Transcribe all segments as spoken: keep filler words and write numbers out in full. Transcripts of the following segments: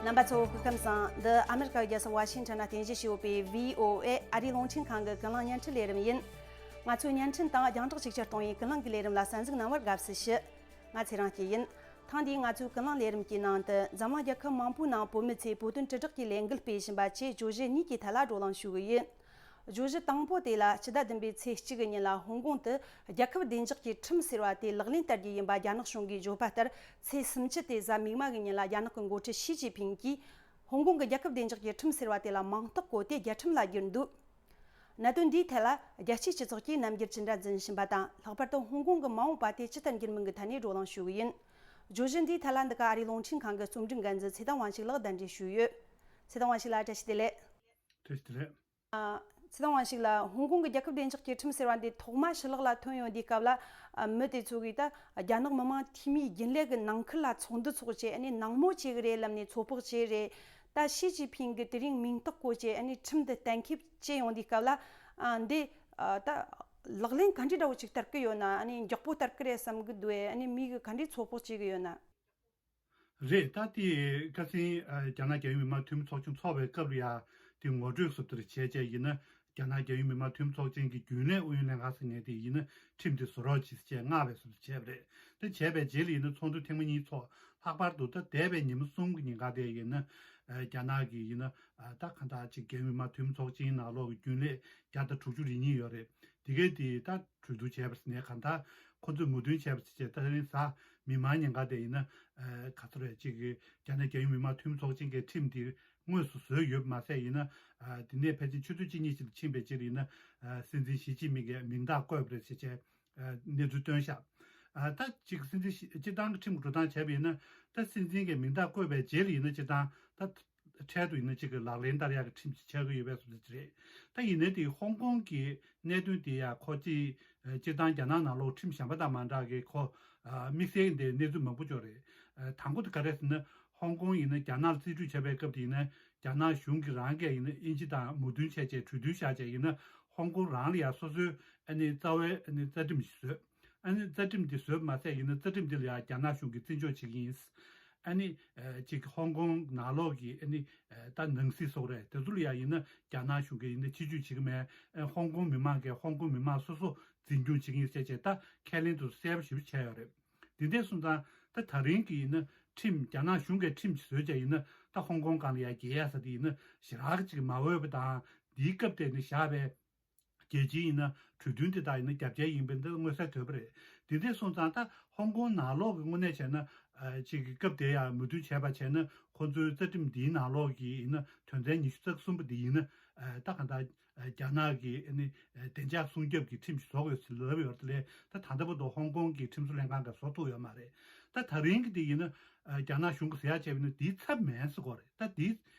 རྣམ་པ་ཚོ་སྐུ་ཁམས་བཟང་། འདི་ཨ་མི་རི་ཀ་རྒྱལ་ས་ཝ་ཤིང་ཊོན་ན་རྟེན་གཞི་བྱས་ཡོད་པའི་བྷི་ཨོ་ཨེ་ཨ་རིའི་རླུང་འཕྲིན་ཁང་གི་ཀུན་གླེང་བརྙན་འཕྲིན་ལས་རིམ་ཡིན། ང་ཚོའི་བརྙན་འཕྲིན་དང་རྒྱང་བསྒྲགས་ཤུགས་ཆེར་གཏོང་བའི་ཀུན་གླེང་གི་ལས་རིམ་ལ་གསན་གཟིགས་གནང་བར་དགའ་བསུ་ཞུ། ང་ཚེ་རིང་སྐྱིད་ཡིན། ཐེངས་འདིའི་ང་ཚོའི་ཀུན་གླེང་ལས་རིམ་གྱི་ནང་དུ་འཛམ་གླིང་རྒྱལ་ཁབ་མང་པོའི་ནང་བོད་མི་ཚོས་བོད་དོན་དྲིལ་བསྒྲགས་ཀྱི་ལས་འགུལ་སྤེལ་བཞིན་པ་བཅས་བརྗོད་གཞི་གཉིས་ཀྱི་ཐད་ལ་བགྲོ་གླེང་ཞུ་གི་ཡིན། བརྗོད་གཞི་དང་པོ་དེ་ལ་སྤྱི་ཟླ་བདུན་པའི་ཚེས་གཅིག་གི་ཉིན་ལ་ཧོང་ཀོང་དུ་རྒྱལ་ཁབ་བདེ་འཇགས་ཀྱི་ཁྲིམས་ཟེར་བ་དེ་ལག་ལེན་བསྟར་རྒྱུ་ཡིན་པ་རྒྱ་ནག་གཞུང་གིས་བརྗོད་པ་ལྟར། ཚེས་སུམ་ཅུ་སྟེ་གཟའ་མིག་དམར་གྱི་ཉིན་ལ་རྒྱ་ནག་གི་འགོ་ཁྲིད་ཞི་ཅིན་ཕིང་གིས་ཧོང་ཀོང་གི་རྒྱལ་ཁབ་བདེ་འཇགས་ཀྱི་ཁྲིམས་ཟེར་བ་དེ་ལ་མིང་རྟགས་བཀོད་དེ་རྒྱལ་ཁྲིམས་ལ་བསྒྱུར་འདུག་གནད་དོན་འདིའི་ཐད་ལ་རྒྱལ་སྤྱིའི་སྤྱི་ཚོགས་ཀྱིས་རྣམ་འགྱུར་ཇི་འདྲ་འཛིན་བཞིན་པ་དང་། ལྷག་པར་དུ་ཧོང་ཀོང་གི་མ་འོངས་པ་དེ་ཅི་ལྟར་འགྱུར་མིན་གྱི་ཐད་ནས་བགྲོ་གླེང་ཞུ་གི་ཡིན། བརྗོད་གཞི་འདིའི་ཐད་ལ་འདི་ག་ཨ་རིའི་རླུང་འཕྲིན་ཁང་གི་རྩོམ་སྒྲིག་འགན་འཛིན་ཚེ་བརྟན་དབང་ཕྱུག་ལགས་གདན་འདྲེན་ཞུས་ཡོད། ཚེ་བརྟན་དབང་ཕྱུག་ལགས་བཀྲ་ཤིས་བདེ་ལེགས། བཀྲ་ཤིས་བདེ་ལེགས། ཨ། ཚེ་བརྟན་དབང་ཕྱུག་ལགས། ཧོང་ཀོང་གི་རྒྱལ་ཁབ་བདེ་འཇགས་ཀྱི་ཁྲིམས་ཟེར་བ་འདི་ཐོག་མ་ཕྱི་ལོགས་ལ་ཐོན་ཡོང་དུས་སྐབས་ལ། ཨ། མི་དེ་ཚོ་གིས་ད་རྒྱ་ནག་མི་དམངས་འཐུས་མིའི་རྒྱུན་ལས་ཀྱི་ནང་ཁུལ་ལ་ཚོགས་འདུ་ཚོགས་བྱས། ཨ་ནི་ནང་མོལ་བྱེད་གི་རེད་ལབ་ནས་ཚོད་དཔག་བྱེད་གི་རེད། ད་ཞི་ཅིན་ཕིང་གིས་དེ་རིང་མིང་རྟགས་བཀོད་བྱས། ཨ་ནི་ཁྲིམས་འདི་གཏན་འཁེལ་བྱས་ཡོང་དུས་སྐབས་ལ། ཨ། འདི། ཨ། ད་ལག་ལེན་ག་འདྲ་འདྲ་བོ་ཅིག་བསྟར་གི་ཡོད་ན། ཨ་ནི་མགྱོགས་པོ་བསྟར་གི་རེད་བསམ་གི་འདུག་ཨེ། ཨ་ནི་མི་གིས་ག་འདྲའི་ཚོད་དཔག་བྱེད་གི་ཡོད་ན། རེད། ད་དེ་ཁ་སང་ཨ་རྒྱ་ནག་རྒྱལ་ཡོངས་མི་དམངས་འཐུས་མི་ཚོགས་ཆུང་ཚོགས་པའི་སྐབས་ལ་ཡ་དེ་ངོ་སྤྲོད་སོབ་ཏེར་བྱས་བྱས་ཡིན་ན། རྒྱ་ནག་རྒྱལ་ཡོངས་མི་དམངས་འཐུས་མི་ཚོགས་ཆེན་གྱི་རྒྱུན་ལས་ཨུ་ཡོན་ལྷན་ཁང་ཟེར་མཁན་དེ་ཡིན་ན་ཁྲིམས་དེ་བཟོ་རོགས་གྱིས་ཟེར་བྱས་མངགས་པའི་སོབ་ཏེར་བྱས་པ་རེད། དེ་བྱས་པའི་རྗེས་ལ་ཡིན་ན་ཚོགས་འདུ་ཐེངས་མ་གཉིས་ཚོགས། ལྷག་པར་དུ་ད་འདས་པའི་ཉིན་མོ་གསུམ་གྱི་ཉིན་ཀ་དེ་ཡིན་ན། ཨ་རྒྱ་ནག་གི་ཡིན་ན། ཨ་ད་གང་ལྟར་ཅིག་རྒྱལ་ཡོངས་མི་དམངས་འཐུས་མི་ཚོགས་ཆེན་ནང་ལོགས་ཀྱི་རྒྱུན་ལས་བརྒྱ་དང་དྲུག་ཅུ་རེ་གཉིས་ཡོད་རེད། དེ་གས་དེ་ད་གྲོས་བསྡུར་བྱས་པ་ཟེར་ནས་གང་ལྟར་ཁོ་ཚོས་མོས་མཐུན་བྱས་པ་ཟེར་བྱས། ད་རིང་གཟའ་མིག་དམར་ཉིན་ཀ་དེ་ཡིན་ན། ཨ་ག་ཚོད་རེད། ཅིག་གི་རྒྱ་ནག་རྒྱལ་ཡོངས་མི་དམངས་འཐུས་མི་ཚོགས་ཆེན་གྱི་ཁྲིམས་དེ་དངོས་སུ་བཟོས་ཡོད་པ་མ་ཟད་ཡིན་ན། ཨ་དེ་ནས་ཕལ་ཆེར་ཆུ་ཚོད་གཅིག་གཉིས་ཤིག་ལ་ཕྱིན་པའི་ཕྱིར་ཡིན་ན། ཨ་སྲིད་འཛིན་ཞི་ཅིན་ཕིང་གིས་མིང་རྟགས་བཀོད་པ་རེད་ཟེར་བྱས། ཨ་གནས་ཚུལ་བཏོན་ཤག་ཨ་ད་ཅིག་སྲིད་འཛིན་ཞི་སྤྱིར་བཏང་གི་ཁྲིམས་ཀྱི་འགྲོ་སྟངས་བྱས་པ་ཡིན་ན། ད་སྲིད་འཛིན་གྱིས་མིང་རྟགས་བཀོད་པའི་རྗེས་ལ་ཡིན་ན། སྤྱིར་བཏང་ད་འཕྲལ་དུ་ཡིན་ན་ཅིག་གི་ལག་ལེན་བསྟར་ཡག་གི་ཁྲིམས་ཅིག་ཆགས་ཀྱི་ཡོད་པའི་བཟོ་འདྲ་ཅིག་རེད། ད་ཡིན་ནའི་དེ་ཧོང་ཀོང་གི་གནད་དོན་དེ་ཡང་ཁོ་ཅིག་སྤྱིར་བཏང་རྒྱ་ནག་ནང་ལོགས་ཁྲིམས་གཞན་པ་དང་མ་འདྲ་གི་ཁོ་ཨ་དམིགས་བསལ་འདི་གནས་ཚུལ་མང་པོ་ཅིག་ཡོད་རེད། ཨ་དང་པོ་དེ་ག་རེ་ཟེར་ན། ཧོང་ཀོང་ཡིན་ན་རྒྱ་ནག་ལ་རྩིས་སྤྲོད་བྱས་པའི་སྐབས་དེ་ཡིན་ན། རྒྱ་ནག་གཞུང་གིས་རང་གིས་ཡིན་ན་དབྱིན་ཇི་དང་མོས་མཐུན་བྱས་བྱས། གྲོས་མཐུན་བཞག་བྱས་ཡིན་ན། ཧོང་ཀོང་རང་ལ་ཡང་སོ་སོའི་ཨ་ནི་རྩ་བའི་ཨ་ནི་རྩ་ཁྲིམས་ཤིག་བཟོས། ཨ་ནི་རྩ་ཁྲིམས་དེ་བཟོས་པ་མ་ཟད་ཡིན་ན། རྩ་ཁྲིམས་དེ་ལ་ཡང་རྒྱ་ནག་གཞུང་གིས་བརྩི་འཇོག་བྱེད་ཀྱི་ཡིན། ཨ་ནི་ཨ་ཅིག་ཧོང་ཀོང་ནང་ལོགས་ཀྱི་ཨ་ནི་ཨ་ད་ནང་སྲིད་སོགས་རེད། དེ་ཚོ་ལ་ཡང་ཡིན་ན་རྒྱ་ནག་གཞུང་གིས་ཡིན་ན་ཆེད་བསྒྱུར་བྱེད་ཀྱི་མེད། ཨ་ཧོང་ཀོང་མི་མང་གིས་ཧོང་ཀོང་མི་མང་སོ་སོ་འཛིན་སྐྱོང་བྱེད་ཀྱི་ཡིན་ཟེར་བྱས། ད་ཁས་ལེན་དུ་གསལ་པོ་ཞེ་པོ་བྱས་ཡོད་རེད། འདི་འདྲ་སོང་ཙང་ད་ད་རིང་གི་ཡིན་ན་ཁྲིམས། རྒྱ་ནག་གཞུང་གིས་ཁྲིམས་ཅིག་བཟོས་བྱས་ཡིན་ན། ད་ཧོང་ཀོང་སྒང་ལ་ཡ་འགེལ་ཡ་ཟེར་དེ་ཡིན་ན་ཞེ་དྲག་ཅིག་མ་འོས་པ་དང་། འདིའི་སྐབས་དེ་ནས་བཞག་པའི་རྒྱལ་སྤྱིའི་ཡིན་ན་གྲོས་མཐུན་དེ་དག་ཡིན་ན་རྒྱབ་འགལ་ཡིན་པ་འདི་མངོན་གསལ་དོད་པོ་རེད། འདི་འདྲ་སོང་ཙང་ད་ཧོང་ཀོང་ནང་ལོགས་ཀྱི་དངོས་གནས་བྱས་ན། ཨ་ཅིག་གི་སྐབས་དེ་ཡང་མོས་མཐུན་བྱས་པ་བྱས་ན། ཁོ་ཚོའི་རྩ་ཁྲིམས་འདིའི་ནང་ལོགས་ཀྱི་ཡིན་ན་དོན་ཚན་ཉི་ཤུ་རྩ་གསུམ་པ་འདི་ཡིན་ན། ཨ་ད་གང་ལྟར་རྒྱ་ནག་གི་ཨ་ནི་བདེ་འཇགས་སྲུང་སྐྱོབ་ཀྱི་ཁྲིམས་ཤིག་བཟོ་དགོས་ཟེར་ལབ་ཡོད་རེད། དེ་ལས་ད་ད་ལྟ་བར་དུ་ཧོང་ཀོང་གི་ཁྲིམས་བཟོ་ལྷན་ཁང་གིས་བཟོ་ཐུབ་ཡོད་མ་རེད། ད་ད་རིང་གི་དེ་ཡིན་ན། ཨ་རྒྱ་ནག་གཞུང་གིས་ཟེར་ཡག་བྱས་པ་ཡིན་ན་དེའི་ཚབ་མིན་ཟེར་དགོས་རེད། ད་དེའི་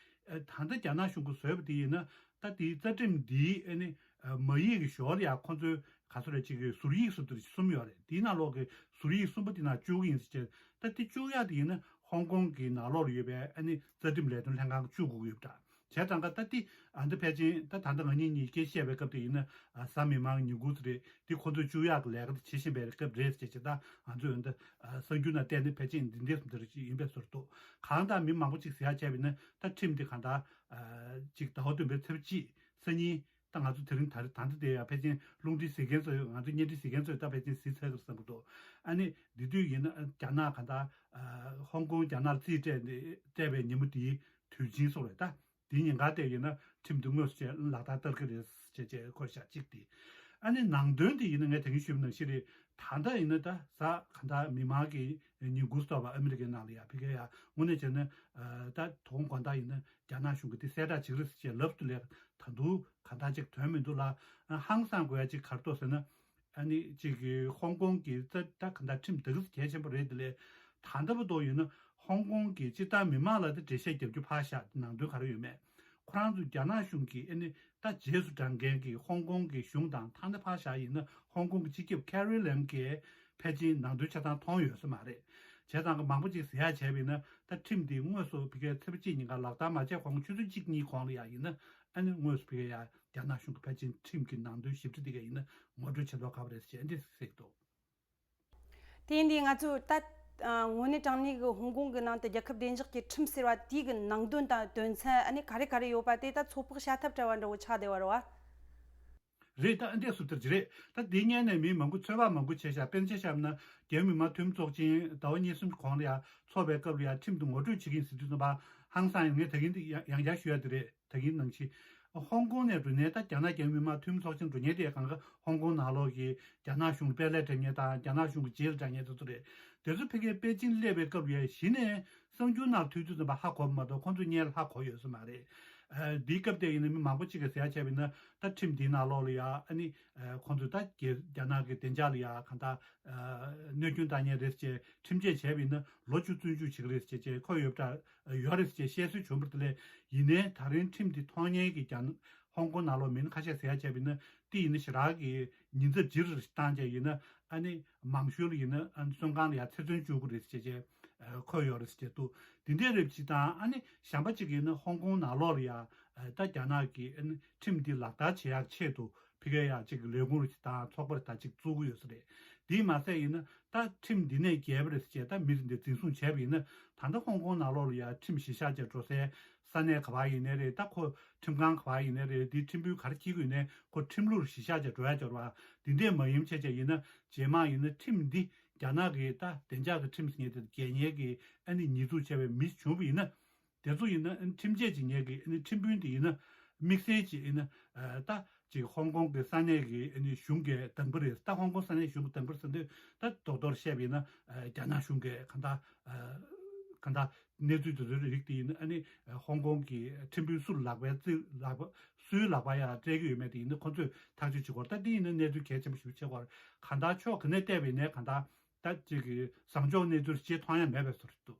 ཨ་ད་ལྟ་རྒྱ་ནག་གཞུང་གིས་བཟོས་པ་དེ་ཡིན་ན། ད་དེའི་རྩ་ཁྲིམས་འདིའི་ཨ་ནི་ཨ་མ་ཡིག་གི་ཞོར་ལ་ཡང་ཁོ་ཚོའི་ག་ཚོད་རེད། ཅིག་གི་ཟུར་ཡིག་སོབ་ཏེར་གསུམ་ཡོད་རེད། དེའི་ནང་ལོགས་ཀྱི་ཟུར་ཡིག་གསུམ་པ་དེ་ནང་བཅུག་གི་ཡིན་ཟེར་བྱས། ད་དེ་བཅུག་ཡག་དེ་ཡིན་ན་ཧོང་ཀོང་གི་ནང་ལོགས་ལ་ཡོད་པའི་ཨ་ནི་རྩ་ཁྲིམས་ལས་དོན་ལྷན་ཁང་གིས་བཅུག་དགོས་ཀྱི་ཡོད་པ་འདྲ། བྱས་ཙང་ཀ་ད་དེ་ཨ་འདི་ཕལ་ཆེར་ད་ད་ལྟ་ང་གཉིས་གཉིས་སྐད་བཤད་པའི་སྐབས་དེ་ཡིན་ན། ཨ་གཟའ་མིག་དམར་ཉིན་གུང་ཙམ་རེད། དེ་ཁོ་ཚོས་བཅུག་ཡག་གི་ལས་ཀ་དེ་བྱེད་བཞིན་པའི་སྐབས་རེད་ཟེར་བྱས། ད་ང་ཚོས་འདི་ཨ་གསར་འགྱུར་ནང་བལྟས་ན་ཕལ་ཆེར་འདི་འདྲ་ཙམ་དེ་རེད་ཅིག་ཡིན་པའི་བཟོ་འདྲ་འདུག་གང་ལྟར་མི་མང་པོ་ཅིག་ཟེར་ཡག་བྱས་པ་ཡིན་ན། ད་ཁྲིམས་དེ་གང་ལྟར་ཨ་ཅིག་ཟླ་བ་བདུན་པའི་ཚེས་གཅིག་སང་ཉིན། ད་ང་ཚོ་དེ་རིང་ད་རེས་ད་ལྟ་དེ་ཡང་ཕལ་ཆེར་རླུང་འཕྲིན་གཟིགས་མཁན་ཚོས། ང་ཚོ་བརྙན་འཕྲིན་གཟིགས་མཁན་ཚོས་ད་ཕལ་ཆེར་གཟིགས་ཚར་གི་རེད་བསམ་གྱི་འདུག་ཨ་ནི་འདི་དུས་ཡིན་ན་རྒྱ་ནག་གང་ལྟར་ཨ་ཧོང་ཀོང་རྒྱ་ནག་ལ་རྩིས་སྤྲད་ནས་སྤྲད་པའི་ཉིན་མོ་དེའི་དུས་ཆེན་སོགས་རེད། ད་དེའི་ཉིན་ཀ་དེ་ཡིན་ན་ཁྲིམས་དེ་དངོས་སུ་བྱས་ལག་བསྟར་བསྟར་གི་རེད་ཅེས་བྱས་བཀོད་བཞག་གཅིག་དེ། ཨ་ནི་ནང་དོན་དེ་ཡིན་ན་ངས་དེ་རིང་ཞུས་པ་ནང་བཞིན་རེད། ད་ལྟ་ཡིན་ན་ད་གཟའ་གང་ལྟར་མིག་དམར་གྱི་ཉིན་གུང་ཙམ་པ་ཨ་མི་རི་ཀའི་ནང་ལ་ཡ་ཕ་གིར་ཡ་དངོས་གནས་བྱས་ན་ཨ་ད་དོ་དགོང་དག་ཡིན་ན། རྒྱ་ནག་གཞུང་གིས་དེ་གསལ་བསྒྲགས་བྱེད་ཀྱི་རེད་ཟེར་བྱས་ལབ་ཏུ་ལས། ད་དུང་གང་ལྟར་ཅིག་ཐོན་མི་འདུག་ལ། ཧང་སང་དགོས་ཡ་ཅིག་ག་རེ་འདུག་ཟེར་ན། ཨ་ནི་ཅིག་གི་ཧོང་ཀོང་གི་ད་ད་གང་ལྟར་ཁྲིམས་དེ་ག་ཚོད་གལ་ཆེན་པོ་རེད། དེ་ལས་ད་ལྟ་བར་དུ་ཡིན་ན་ཧོང་ཀོང་གི་སྤྱིར་བཏང་མི་མང་ལ་དེ་འགྲེལ་བཤད་རྒྱབ་རྒྱུ་ཕར་བཞག་ནང་དོན་ག་རེ་ཡོད་མེད། ཁོ་རང་ཚོ་རྒྱ་ནག་གཞུང་གིས་ཨ་ནི་ད་རྗེས་སུ་འབྲང་མཁན་གྱི་ཧོང་ཀོང་གི་གཞུང་དང་། ད་ལྟ་ཕར་བཞག་ཡིན་ན་ཧོང་ཀོང་གི་སྤྱི་ཁྱབ་ཁེ་རི་ལེམ་གྱིས་ཕལ་ཆེར་ནང་དོན་ཆ་ཚང་མཐོང་ཡོད་ས་མ་རེད། བྱས་ཙང་གི་མང་པོ་ཅིག་ཟེར་ཡག་བྱས་པ་ཡིན་ན། ད་ཁྲིམས་འདི་དངོས་སུ་ཕ་གིར་ཚེས་པ་གཅིག་ཉིན་ཀ་ལག་བསྟར་མ་བྱས་གོང་ཆུ་ཚོད་གཅིག་གཉིས་གོང་ལ་ཡ་ཡིན་ན། ཨ་ནི་དངོས་སུ་ཕ་གིར་ཡ་རྒྱ་ནག་གཞུང་གིས་ཕལ་ཆེར་ཁྲིམས་ཀྱི་ནང་དོན་ཞིབ་ཕྲ་འདི་ག་ཡིན་ན་ངོ་སྤྲོད་བྱེད་མདོག་ཁ་པོ་རེད་ཅེས་འདི་གསལ་འདུག་དེ་ཡིན་དུས་ང་ཚོས་ད་ དངོས་གནས་དྲང་གནས་ཀྱི་ཧོང་ཀོང་གི་ནང་དུ་རྒྱལ་ཁབ་བདེ་འཇགས་ཀྱི་ཁྲིམས་ཟེར་བ་དེའི་གི་ནང་དོན་དང་དོན་ཚན་ཨ་ནི་ག་རེ་ག་རེ་ཡོད་པ་དེ་ད་ཚོད་དཔག་བྱ་ཐབས་བྲལ་བ་འདྲ་བོ་ཆགས་བསྡད་པ་རེད་བ། རེད། ད་ཨ་འདྲས་སུ་དེར་ཅི་རེད། ད་དེ་སྔོན་ནས་མི་མང་པོ་ཚོད་དཔག་མང་པོ་བྱས་ཤག་དཔེར་ན་ཆ་བཞག་ན་རྒྱལ་བ་མི་དམངས་འཐུས་མི་ཚོགས་ཆེན་ཟླ་བ་གཉིས་གསུམ་གོང་ལ་ཡ་ཚོགས་པའི་སྐབས་ལ་ཡ་ཁྲིམས་དེ་ངོ་སྤྲོད་བྱེད་ཀྱི་ཡིན་ཟེར་དུས་ཙམ་པ་ཧང་སང་ཡོང་། ངས་ད་གིན་དེ་ཡང་ཡང་བསྐྱར་ཞུ་ཡ་དེ་རེད། ད་གིན་ནང་བཞིན་ཧོང་ཀོང་ནས་འགྲོ་མཁན་ད་རྒྱ་ནག་རྒྱལ་བ་མི་དམངས་འཐུས་མི་ཚོགས་ཆེན་འགྲོ་མཁན་དེ་གང་ག་ཧོང་ཀོང་ནང་ལོགས་ཀྱི་རྒྱ་ནག་གཞུང་ལ་དཔལ་ལས་འདེབས་མཁན་དང་རྒྱ་ནག་གཞུང་གི་རྗེས་ལ་འབྲང་མཁན་དེ་ཚོ་རེད། དེ་ཚོ་ཕ་གིར་པེ་ཅིང་སླེབས་པའི་སྐབས་ལ་ཡ་གཞི་ནས་གསར་འགྱུར་ནང་ཐོས་དུས་ཙམ་པ་ཧ་གོ་བ་མ་གཏོགས་ཁོང་ཚོ་སྔོན་ལ་ཧ་གོ་ཡོད་ས་མ་རེད། ཨ། འདིའི་སྐབས་དེ་ཡིན་ན་མི་མང་པོ་གཅིག་གིས་ཟེར་ཡ་བྱས་པ་ཡིན་ན་ད་ཁྲིམས་འདིའི་ནང་ལོགས་ལ་ཡ་ཨ་ནི་ཨ་ཁོང་ཚོས་ད་རྒྱ་རྒྱ་ནག་གི་བདེ་འཇགས་ལ་ཡ་གང་ལྟར་ཨ་གནོད་སྐྱོན་བཏང་མཁན་རེད་ཅེས་ཁྲིམས་ཆད་བྱས་པ་ཡིན་ན་ལོ་བཅུ་བཙོན་འཇུག་བྱེད་ཀྱི་རེད་ཅེས་ཅེས་འཁོད་ཡོད་པ་འདྲ་ཡོད་རེད་ཅེས་བཤད་སྲོལ་བྱུང་བ་དེ་ལས་ཡིན་ནའི་ད་རིང་ཁྲིམས་འདི་མཐོང་མཁན་གྱི་རྒྱ་ནག་ཧོང་ཀོང་ནང་ལོགས་མི་སྣ་ཁ་ཤས་ཟེར་ཡ་བྱས་པ་ཡིན་ན་དེ་ཡིན་ན་ཞེ་དྲག་གི་ཉེན་ཚབས་ཇེ་ཆེར་བཏང་བྱས་ཡིན་ན་ཨ་ནི་མང་ཤོས་ལ་ཡིན་ན་ཨ་ནི་བཙོན་ཁང་ལ་ཡ་ཚེ་བཙོན་བཅུག་གི་རེད་ཅེས་བྱས། ཨ། འཁོད་ཡོད་རེད་ཟེར་གྱི་འདུག་དེ་འདྲའི་རེད་ཅེས་དང་ཨ་ནི་གཞན་པ་གཅིག་ཡིན་ན་ཧོང་ཀོང་ནང་ལོགས་ལ་ཡ་ཨ་ད་རྒྱ་ནག་གི་ཨ་ནི་ཁྲིམས་འདི་ལག་བསྟར་བྱེད་ཡག་ཆེད་དུ་ཕ་གིར་ཡ་གཅིག་ལས་ཁུངས་རེད་ཅེས་དང་ཚོགས་པ་རེད་ད་གཅིག་བཙུགས་ཀྱི་ཡོད་ས་རེད། དེས་མ་ཟད་ཡིན་ན་ད་ཁྲིམས་འདི་ནས་འགལ་བ་རེད་ཟེར་བྱས་ད་མི་རེ་འདི་འཛིན་བཟུང་བྱས་པ་ཡིན་ན་ད་ལྟ་ཧོང་ཀོང་ནང་ལོགས་ལ་ཡ་ཁྲིམས་གཞི་བཞག་བྱས་འགྲོ་སའི་ས་གནས་ག་པར་ཡིན་ནའི་རེད། ད་ཁོ་ཁྲིམས་ཁང་ག་པར་ཡིན་ནའི་རེད། འདི་ཁྲིམས་དཔོན་ག་རེ་འཁྱེར་གྱི་ཡོད་ནའི་ཁོ་ཁྲིམས་ལུགས་གཞི་བཞག་བྱས་འགྲོ་ཡ་འབྱོར་བ་འདི་འདྲས་མ་ཡིན་བྱས་བྱས་ཡིན་ན་རྗེས་མ་ཡིན་ན་ཁྲིམས་འདི་རྒྱ་ནག་གི་ད་བདེ་འཇགས་ཀྱི་ཁྲིམས་ཟེར་མཁན་དེ་འགལ་མཁན་གྱི་ཨ་ནི་ཉེས་འཛུགས་བྱས་པའི་མི་བྱུང་བ་ཡིན་ན། དེ་ཚོ་ཡིན་ན་ཨ་ནི་ཁྲིམས་ཆད་བྱེད་མཁན་གྱི་ཨ་ནི་ཁྲིམས་དཔོན་དེ་ཡིན་ན་དམིགས་བསལ་གྱི་ཡིན་ན་ཨ་ད་ཅིག་ཧོང་ཀོང་གི་ས་གནས་ཀྱི་ཨ་ནི་གཞུང་གི་དང་པོ་རེད། ད་ཧོང་ཀོང་ས་གནས་གཞུང་གི་དང་པོ་རེད་ཟེར་དུས་ད་རྡོག་རྡོག་བཤད་པ་ཡིན་ན་ཨ་རྒྱ་ནག་གཞུང་གི་གང་ལྟར་ཨ་གང་ལྟར་གནས་ཚུལ་དེ་ཚོའི་རིགས་དེ་ཡིན་ན་ཨ་ནི་ཧོང་ཀོང་གི་ཁྲིམས་དཔོན་སུ་ལག་པའི་རྩིས་ལག་པ་སུའི་ལག་པ་ཡ་སྤྲད་ཀྱི་ཡོད་མེད་དེ་ཡིན་ན་ཁོ་ཚོས་ཐག་གཅོད་བྱེད་དགོས། ད་འདི་ཡིན་ན་གནས་ཚུལ་གལ་ཆེན་པོ་ཞིག་ཆགས་ཀྱི་ཡོད་རེད། གང་ལྟར་ཕྱོགས་ག་ནས་བལྟས་པ་ཡིན་ནའི་གང་ལྟར་ད་ཅིག་གི་བཟང་ཕྱོགས་གནས་ཚུལ་ཅིག་མཐོང་ཡ་མེད་པའི་བཟོ་འདྲ་འདུག་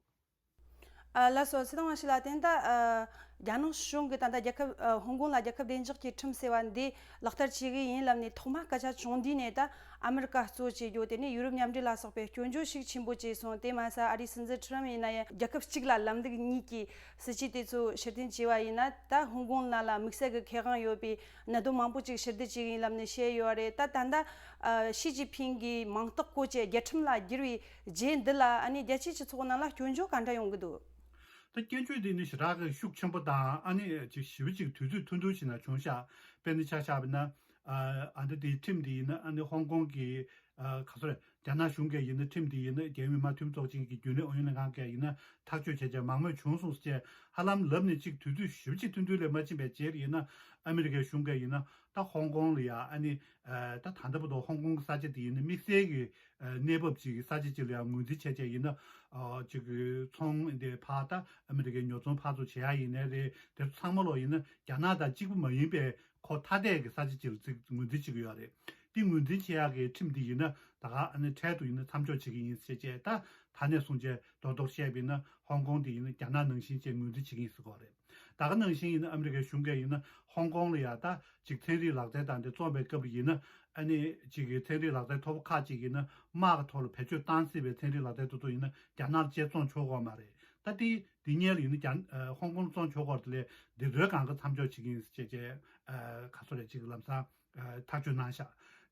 ཨ། ལགས་སོ། ཚེ་དབང་ཞིག་ལ་བརྟེན་ད་ཨ་རྒྱ་ནག་གཞུང་གིས་ད་ལྟ་རྒྱལ་ཁབ་ཨ་ཧོང་ཀོང་ལ་རྒྱལ་ཁབ་བདེ་འཇགས་ཀྱི་ཁྲིམས་ཟེར་བ་འདི་ལག་བསྟར་བྱེད་ཀྱི་ཡིན་ལབ་ནས་ཐོག་མ་སྐད་ཆ་བྱུང་དུས་ནས་ད་ཨ་མི་རི་ཀ་གཙོ་བྱས་རྒྱུ་དེ་ནས་ཡུ་རོབ་མཉམ་འབྲེལ་ལ་སོགས་པས་སྐྱོན་བརྗོད་ཤུགས་ཆེན་པོ་བྱས་སོང་། དེ་མ་ཟད་ཨ་རིའི་སྲིད་འཛིན་ཁྲི་རམ་ཡིན་ན་ཡང་རྒྱལ་ཁབ་གཅིག་ལ་ལམ་ལུགས་གཉིས་ཀྱི་སྲིད་ཇུས་དེ་ཚོ་ཕྱིར་འཐེན་བྱས་པ་ཡིན་ན་ད་ཧོང་ཀོང་ནང་ལ་དམིགས་བསལ་གྱི་ཁེ་དབང་ཡོད་པའི་གནད་དོན་མང་པོ་ཅིག་ཕྱིར་བསྡུ་བྱེད་ཀྱི་ཡིན་ལབ་ནས་བཤད་ཡོད་རེད། ད་ད་ལྟ་ཨ་ཞི་ཅིན་ཕིང་གིས་མིང་རྟགས་བཀོད་བྱས་རྒྱལ་ཁྲིམས་ལ་བསྒྱུར་བའི་རྗེས་འདི་ལ་ཨ་ནི་རྒྱལ་སྤྱིའི་སྤྱི་ཚོགས་ནང་ལ་སྐྱོན་བརྗོད་ག་འདྲ་ཡོང་གི་འདུག་ད་སྐྱོན་བརྗོད་འདི་ནི་ཞེ་དྲག་གི་ཤུགས་ཆེན་པོ་དང་ཨ་ནི་ཅིག་ཞེ་པོ་ཅིག་དུས་ཚོད་ཐུང་ཐུང་ཞིག་ནང་བྱུང་ཤག་དཔེར་ན་ཆ་བཞག་པ་ན་ཨ་ཨ་འདི་དེའི་ཁྲིམས་འདི་ཡིན་ན་ཨ་ནི་ཧོང་ཀོང་གི་ཨ་ག་ཚོད་རེད། རྒྱ་ནག་གཞུང་གིས་ཡིན་ན་ཁྲིམས་འདི་ཡིན་ན་རྒྱལ་བའི་མི་དམངས་འཐུས་མི་ཚོགས་ཆེན་གྱི་རྒྱུན་ལས་ཨུ་ཡོན་ལྷན་ཁང་གིས་ཡིན་ན་ཐག་གཅོད་བྱས་བྱས་མང་མོས་བྱུང་སོང་ཟེར་བྱས་ཧ་ལམ་ལབ་ནས་ཅིག་དུས་ཚོད་ཞེ་པོ་ཅིག་ཐུང་ཐུང་ལས་མ་ཕྱིན་པའི་རྗེས་ལ་ཡིན་ན་ཨ་མི་རི་ཀའི་གཞུང་གིས་ཡིན་ན་ད་ཧོང་ཀོང་ལ་ཡ་ཨ་ནི་ཨ་ད་ད་ལྟ་བར་དུ་ཧོང་ཀོང་གི་ས་ཆ་དེ་ཡིན་ན་དམིགས་བསལ་གྱི་ཨ་གནས་བབ་ཅིག་གི་ས་ཆ་ཅིག་ལ་ཡང་ངོས་འཛིན་བྱས་བྱས་ཡིན་ན་ཨ་ཅིག་གི་ཚོང་འདི་ཕར་ད་ཨ་མི་རི་ཀའི་ཉོ་ཚོང་ཕར་ཚུར་བྱེད་ཡ་ཡིན་ནའི་རེད། དེ་ཚོ་ཚང་མ་ལོག་ཡིན་ན་རྒྱ་ནག་དང་གཅིག་པུ་མ་ཡིན་པའི་ཁོ་ཐ་དད་ཀྱི་ས་ཆ་ཅིག་ལ་ཅིག་ངོས་འཛིན་བྱེད་ཀྱི་ཡོད་རེད། འདི་ངོས་འཛིན་བྱེད་ཡག་གི་ཁྲིམས་འདི་ཡིན་ན་ད་ག་ཨ་ནི་འཕྲལ་དུ་ཡིན་ན་མཚམས་འཇོག་བྱེད་ཀྱི་ཡིན་ཟེར་བྱས་ད་ད་ནས་བཟུང་བྱས་རྡོག་རྡོག་བཤད་པ་ཡིན་ན་ཧོང་ཀོང་འདི་ཡིན་ན་རྒྱ་ནག་ནང་བཞིན་བྱས་ངོས་འཛིན་བྱེད་ཀྱི་ཡིན་ཟེར་གྱི་ཡོད་རེད། ད་ག་ནང་བཞིན་ཡིན་ན་ཨ་མི་རི་ཀའི་གཞུང་གིས་ཡིན་ན་ཧོང་ཀོང་ལ་ཡ་ད་ཅིག་ཚན་རིག་ལག་རྩལ་དང་དེ་བཙོངས་པའི་སྐབས་ལ་ཡིན་ན་ཨ་ནི་ཅིག་གི་ཚན་རིག་ལག་རྩལ་མཐོ་པོ་ཁག་ཅིག་ཡིན་ན་དམག་གི་ཐོག་ལ་བེད་སྤྱོད་བཏང་སྲིད་པའི་ཚན་རིག་ལག་རྩལ་དེ་ཚོ་ཡིན་ན་རྒྱ་ནག་ལ་ཅིག་བཙོང་ཆོག་གི་མ་རེད། ད་དེ་འདི་སྔོན་ལ་ཡིན་ན་རྒྱ་ཨ་ཧོང་ཀོང་ལ་བཙོང་ཆོག་གི་རེད། དེ་ལས་འདི་ཚོའི་སྒང་ག་མཚམས་འཇོག་བྱེད་ཀྱི་ཡིན་ཟེར་བྱས་བྱས་ཨ་ག་ཚོད་རེད་ཅིག་ལམ་སང་ཨ་ཐག་གཅོད་གནང་ཤག་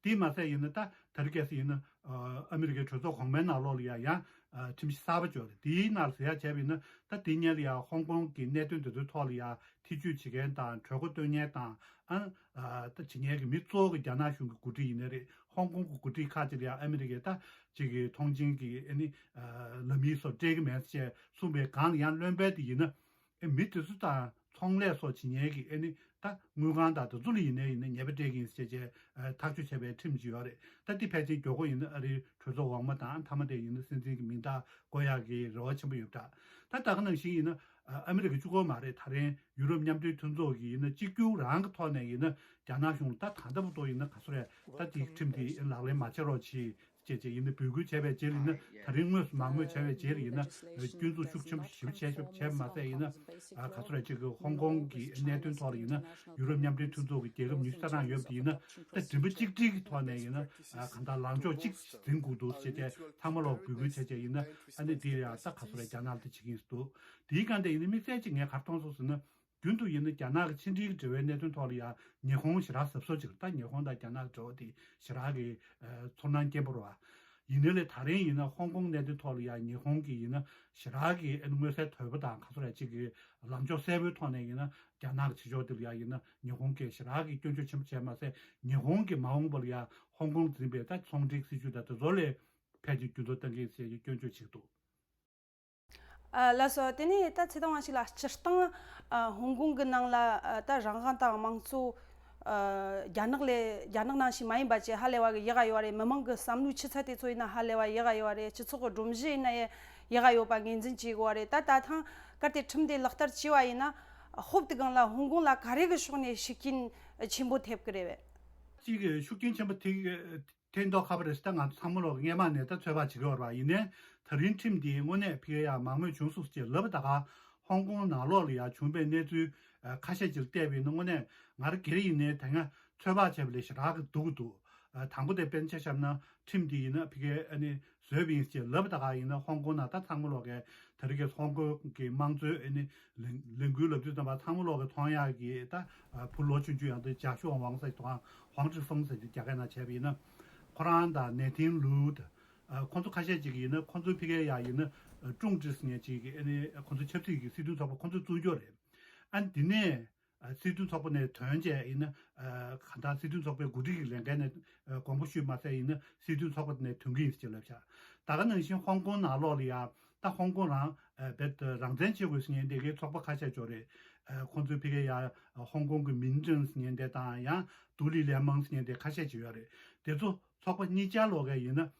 དེས་མ་ཟད་ཡིན་ན་ད་དེ་རིང་ཁ་སང་ཡིན་ན་ཨ་ཨ་མི་རི་ཀའི་གྲོས་ཚོགས་གོང་མའི་ནང་ལོགས་ལ་ཡ་ཡང་ཨ་ཁྲིམས་གཞི་གསར་པ་བཅོས་རེད། དེའི་ནང་ལ་ཟེར་ཡ་བྱས་པ་ཡིན་ན་ད་དེ་སྔོན་ལ་ཡ་ཧོང་ཀོང་གི་གནད་དོན་དེ་ཚོའི་ཐོག་ལ་ཡ་ཐེ་བྱུས་བྱེད་མཁན་དང་གྲོས་འགོ་སྟོན་མཁན་དང་ཨ་ཨ་ད་བྱེད་མཁན་གྱི་མི་གཙོ་བོ་གི་རྒྱ་ནག་གཞུང་གི་འགོ་ཁྲིད་ཡིན་ནའི་རེད། ཧོང་ཀོང་གི་འགོ་ཁྲིད་ཁག་ཅིག་ལ་ཡ་ཨ་མི་རི་ཀས་ད་ཅིག་གི་མཐོང་མཆན་གྱི་ཨ་ནི་ཨ་ལམ་ཡིག་སོགས་སྤྲད་ཀྱི་མེད་ཅེས་གསུངས་པའི་སྒང་ལ་ཡང་བློན་པོ་དེ་ཡིན་ན་ཨེ་མི་དེ་ཚོ་དང་ཚོང་ལས་སོགས་བྱེད་མཁན་གྱི་ཨ་ནི་ད་དངུལ་ཁང་དང་དེ་ཚོ་ལ་ཡིན་ནའི་ཡིན་ན་ཉེས་པ་སྤྲད་ཀྱི་ཡིན་ཟེར་བྱས་ཨ་ཐག་གཅོད་བྱས་པའི་ཁྲིམས་ཅིག་ཡོད་རེད། ད་འདི་ཕལ་ཆེར་མགྱོགས་པོ་ཡིན་ན་ཨ་རིའི་གྲོས་ཚོགས་འོག་མ་དང་མཐའ་མ་དེ་ཡིན་ན་སྲིད་འཛིན་གྱི་མིང་རྟགས་བཀོད་ཡག་གི་རེ་བ་ཆེན་པོ་ཡོད་པ་འདྲ། ད་ད་ག་ནང་བཞིན་ཡིན་ན་ཨ་ཨ་མི་རི་ཀ་གཅིག་པོ་མ་རེད། ད་རིང་ཡུ་རོབ་མཉམ་འབྲེལ་མཐུན་ཚོགས་ཀྱི་ཡིན་ན་གཅིག་གྱུར་རང་གི་ཐོག་ནས་ཡིན་ན་རྒྱ་ནག་གཞུང་ལ་ད་ད་ལྟ་བར་དུ་ཡིན་ན་ག་ཚོད་རེད། ད་དེའི་ཁྲིམས་དེ་ལག་ལེན་མ་བྱེད་རོགས་གྱིས། བྱས་བྱས་ཡིན་ན་འབོད་སྐུལ་བྱས་པའི་རྗེས་ལ་ཡིན་ན་ད་རིང་དངོས་སུ་མང་མོས་བྱས་པའི་རྗེས་ལ་ཡིན་ན་སྐྱོན་འཛུགས་ཤུགས་ཆེན་པོ་ཞེ་པོ་བྱས་ཞེ་པོ་བྱས་མ་ཟད་ཡིན་ན་ཨ་ག་ཚོད་རེད་ཅིག་གི་ཧོང་ཀོང་གི་གནད་དོན་ཐོག་ལ་ཡིན་ན་ཡུ་རོབ་མཉམ་འབྲེལ་མཐུན་ཚོགས་ཀྱི་རྒྱལ་ཁབ་ཉི་ཤུ་རྩ་གྲངས་ཡོད་པ་དེ་ཡིན་ན་ད་མགྲིན་པ་གཅིག་སྒྲིལ་གྱི་ཐོག་ནས་ཡིན་ན་ཨ་གང་ལྟར་ལངས་ཕྱོགས་གཅིག་འཛིན་དགོས་འདུག་ཟེར་བྱས་ཚང་མ་ལོག་འབོད་སྐུལ་བྱས་བྱས་ཡིན་ན་ཨ་ནི་དེ་ཡང་ད་ག་ཚོད་རེད་རྒྱ་ནག་ལ་དེ་བྱེད་ཀྱི་ཡིན་འདུག་དེའི་སྒང་དེ་ཡིན་ན་དམིགས་བསལ་གཅིག་ངས་ག་རེ་མཐོང་སོང་ཟེར་ན། རྒྱུན་དུ་ཡིན་ན་རྒྱ་ནག་གི་ཕྱི་འབྲེལ་གྱི་འབྲེལ་བའི་གནད་དོན་ཐོག་ལ་ཡང་ཉི་ཧོང་ཞེ་དྲག་གཟབ་གཟབ་ཅིག་ད་ཉི་ཧོང་དང་རྒྱ་ནག་གི་འབྲེལ་བ་དེ་ཞེ་དྲག་གི་ཨ་ཚོར་སྣང་སྐྱེན་པོ་རེད་བ། ཡིན་ནའི་ལས་ད་རིང་ཡིན་ན་ཧོང་ཀོང་གནད་དོན་ཐོག་ལ་ཡང་ཉི་ཧོང་གི་ཡིན་ན་ཞེ་དྲག་གི་ཨ་ནི་མངོན་གསལ་དོད་པོ་དང་ག་ཚོད་རེད་ཅིག་གི་ལངས་ཕྱོགས་གསལ་པོའི་ཐོག་ནས་ཡིན་ན་རྒྱ་ནག་གི་བྱེད་ཕྱོགས་དེ་ལ་ཡང་ཡིན་ན་ཉི་ཧོང་གིས་ཞེ་དྲག་གི་སྐྱོན་བརྗོད་ཆེན་པོ་བྱས་མ་ཟད། ཉི་ཧོང་གིས་མ་འོངས་པ་ལ་ཡང་ཧོང་ཀོང་འཛིན་པའི་ད་ཚོང་འབྲེལ་སྲིད་ཇུས་དང་དེ་ཚོ་ལ་ཕལ་ཆེར་འགྱུར་ལྡོག་གཏང་གི་ཡིན་ཟེར་གྱི་སྐྱོན་བརྗོད་བྱེད་ཀྱི་འདུག། ཨ། ལགས་སོ། དེ་ནས་ད་ཚེ་དང་བ་ཞིག་ལ་སྤྱིར་བཏང་། ཨ། ཧོང་ཀོང་གི་ནང་ལ། ཨ། ད་རང་དབང་དང་དམངས་གཙོ། ཨ། རྒྱ་ནག་ལས་རྒྱ་ནག་ནང་བཞིན་མ་ཡིན་པ་བཅས་ཧ་ལས་པ་གི་ཡག་ག་ཡོད་རེད། མི་མང་གི་བསམ་བློའི་ཆུ་ཚད་དེ་ཚོ་ཡིན་ན་ཧ་ལས་པ་ཡག་ག་ཡོད་རེད། སྤྱི་ཚོགས་ཀྱི་སྒྲོམ་གཞི་ཡིན་ན་ཡང་ཡག་ག་ཡོད་པ་ངོས་འཛིན་བྱེད་དགོས་པ་རེད། ད་ད་ཐེངས་གལ་ཏེ་ཁྲིམས་དེ་ལག་བསྟར་བྱས་པ་ཡིན་ན། ཧོབ་དེ་གང་ལ་ཧོང་ཀོང་ལ་ག་རེ་གི་ཕྱོགས་ནས་ཤུགས་རྐྱེན་ཆེན་པོ་ཐེབས་ཀྱི་རེད་པས། གཅིག་གི་ཤུགས་རྐྱེན་ཆེན་པོ་ཐེབས། ཐེན་ཐོག་ཁ་པར་རེ་ད་ང་ཚོ་ཚང་མ་ལོག་སྔས་མ་ནས་ད་ཚོད་དཔག་བྱེད་ཀྱི་ཡོད་རེད་པ། ཡིན་ནའི་ད་རིང་ཁྲིམས་འདིའི་དངོས་གནས་ཕི་གེ་ཡ་མང་མོས་བྱུང་སོང་ཟེར་ལབ་པ་ད་ག་ཧོང་ཀོང་ནང་ལོགས་ལ་ཡ་བྱུང་བའི་གནས་ཚུལ་ཁ་ཤས་ཅིག་ལ་བལྟས་པ་ཡིན་ན་དངོས་གནས་ང་རང་སྒེར་ཡིན་ནའི་ད་སྔ་ཚོད་དཔག་བྱས་པ་ལས་ཞེ་དྲག་གི་སྡུག་གི་འདུག། དང་པོ་དེ་དཔེར་ན་ཆ་བཞག་ན་ཁྲིམས་འདི་ཡིན་ན་ཕི་གེ་ཨ་ནི་བཟོས་པ་ཡིན་ཟེར་ལབ་པ་ད་ག་ཡིན་ན་ཧོང་ཀོང་ནང་ད་ཚང་མ་ལོག་གི་ད་རེས་ཀྱི་ཧོང་ཀོང་གི་དམངས་གཙོའི་ཨ་ནི་ལས་ལས་འགུལ་ལབ་དུས་ཙམ་པ་ཚང་མ་ལོག་གི་མཐོང་ཡག་གི་ད་བུ་ལོ་ཆུང་ཆུང་ཡང་ད་ཇཱ་ཤུའོ་ཝང་ཟེར་དུའང་ཧོང་ཀྲི་ཧྥང་ཟེར་དེ་རྒྱ་སྐད་ནང་བྱས་པ་ཡིན་ན། ཁོ་རང་དང་ནེ་ཐིན་ལུའུ་དང་། ཁོང་ཚོ་ཁ་ཤས་ཅིག་ཡིན་ན་ཁོང་ཚོའི་ཕི་གེ་ཡ་ཡིན་ན་ཀྲུང་ཀྲི་ཟེར་མཁན་ཅིག་གི་ཨ་ནི་ཁོང་ཚོ་ཆབ་སྲིད་ཀྱི་སྲིད་དོན་ཚོགས་པ་ཁོང་ཚོས་བཙུགས་ཀྱི་ཡོད་རེད། ཨ་ནི་དེ་ནས་སྲིད་དོན་ཚོགས་པ་ནས་ཐོན་བྱས་ཡིན་ན། གང་ལྟར་སྲིད་དོན་ཚོགས་པའི་འགོ་ཁྲིད་ཀྱི་ལས་འགན་ནས་དགོངས་པ་ཞུས་མ་ཟད་ཡིན་ན་སྲིད་དོན་ཚོགས་པ་ནས་ཐོན་གྱི་ཡིན་ཟེར་ལབ་ཤག། ད་ག་ནང་བཞིན་ཧོང་ཀོང་ནང་ལོགས་ལ་ཡ་ད་ཧོང་ཀོང་རང་རྦད་རང་བཙན་བྱེད་དགོས་ཟེར་མཁན་དེ་གའི་ཚོགས་པ་ཁ་ཤས་ཅིག་ཡོད་རེད། ཁོང་ཚོའི་ཕི་གེ་ཡ་ཧོང་ཀོང་གི་མིན་ཀྲིང་ཟེར་མཁན་དེ་དང་ཡང་独立联盟ཟེར་མཁན་དེ་ཁ་ཤས་ཅིག་ཡོད་རེད། དེ་ཚོ་ཚོགས་པ་གཉིས་ཆ་ལོག་ག་ཡིན་ན།